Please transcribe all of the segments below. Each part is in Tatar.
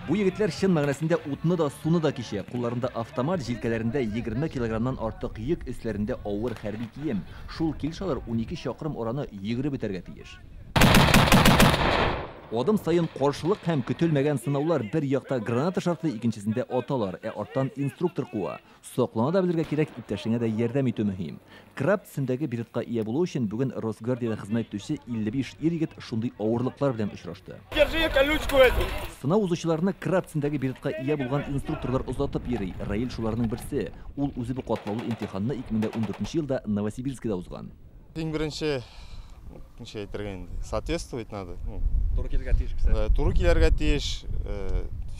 Бу егетләр чын мәгънәсендә утны да, суны да кичә. Кулларында автомат, җилкәләрендә 20 килограммнан артык йөк, өсләрендә авыр хәрби кием. Шул килеш алар 12 чакрым араны йөгереп үтәргә тиеш. Адым саен каршылык һәм көтелмәгән сынаулар: бер якта граната шартлый, икенчесендә аталар, ә арттан инструктор куа. Саклана да белергә кирәк, иптәшеңә дә ярдәм итү мөһим. Краб төсендәге беретка ия булу өчен бүген Росгвардиядә хезмәт итүче 55 ир-егет шундый авырлыклар белән очрашты. Держи колючку эту. Сынау узучыларны краб төсендәге беретка ия булган инструкторлар озатып йөри. Раил шуларның берсе. Ул үзе бу катлаулы имтиханны 2014 елда Новосибирскида узган. Иң беренче, ничә әйтергә инде, соответствовать надо. Ну, Туры килергә тиеш кеше. Да, туры килергә тиеш,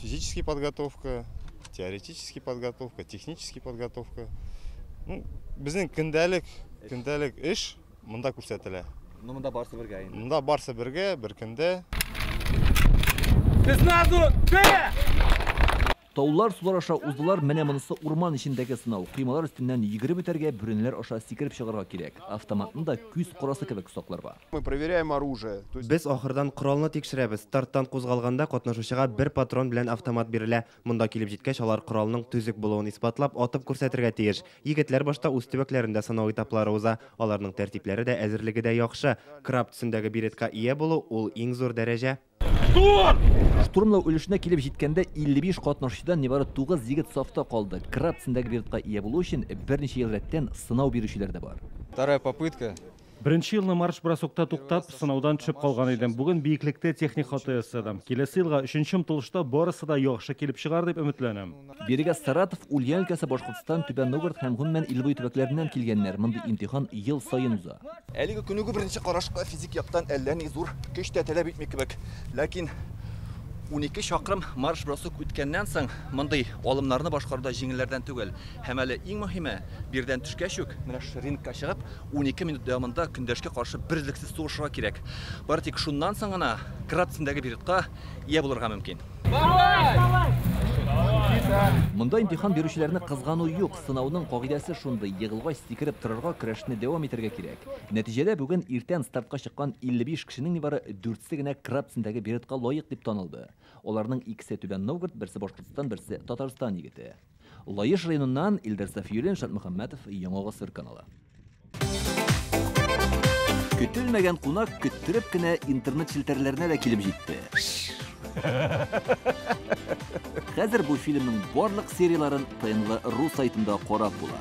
физический подготовка, теоретический подготовка, технический подготовка. Ну, безнең көндәлек эш монда күрсәтелә. Ну, монда барсы бергә инде. Монда барсы бергә, бер көндә. Спецназу! Т! Таулар, сулар аша уздылар, менә монысы урман эчендәге сынау. Коймалар өстеннән йөгереп үтәргә, бүрәнәләр аша сикереп чыгарга кирәк. Автоматны да күз карасы кебек сакларга. Мы проверяем оружие. То есть Без ахырдан коралны тикшерәбез. Старттан кузгалганда катнашучыга бер патрон белән автомат бирелә. Монда килеп җиткәч, алар коралның төзек булуын исбатлап, атып күрсәтергә тиеш. Егетләр башта үз төбәкләрендә сынау этаплары уза. Аларның тәртипләре дә, әзерлеге дә яхшы. Краб төсендәге беретка ия булу ул иң зур дәрәҗә. Штурмлау өлешенә килеп җиткәндә 55 катнашучыдан нибары 9 егет сафта калды. Краб төсендәге беретка ия булу өчен берничә ел рәттән сынау бирүчеләр дә бар. Вторая попытка. Беренче елны марш-бросокта туктап, сынаудан төшеп калган идем. Бүген биеклектә техник хата ясадым. Киләсе елга өченче омтылышта барысы да яхшы килеп чыгар дип өметләнәм. Бирегә Саратов, Ульян өлкәсе, Башкортстан, Түбән Новгород һәм гомумән ил буе төбәкләреннән килгәннәр. Мондый имтихан ел саен уза. Әлеге күнегү беренче карашка физик яктан әллә ни зур көч тә таләп итми кебек. Ләкин 12 чакрым марш-бросок үткәннән соң мондый алымнарны башкаруда җиңелләрдән түгел. Һәм әле иң мөһиме, бирдән төшкәч үк менә шушы рингка чыгып 12 минут дәвамында көндәшкә каршы берөзлексез сугышырга кирәк. Бары тик шуннан соң гына краб төсендәге беретка ия булырга мөмкин. Монда имтихан бирүчеләрне кызгану юк. Сынауның кагыйдәсе шундый: егылгач сикереп торырга, көрәшне дәвам итәргә кирәк. Нәтиҗәдә бүген иртән стартка чыккан 55 кешенең нибары 4-се генә краб төсендәге беретка лаек дип танылды. Аларның икесе Түбән Новгород, берсе Башкортстан, берсе Татарстан егете. Лаеш районыннан Илдар Сафиуллин, Шат Мөхәммәтов, Яңа Гасыр каналы. Көтелмәгән кунак көттереп кенә интернет челтәрләренә дә килеп җитте. Хәзер бу фильмның барлык серияларын ТНВ.ру сайтында карап була.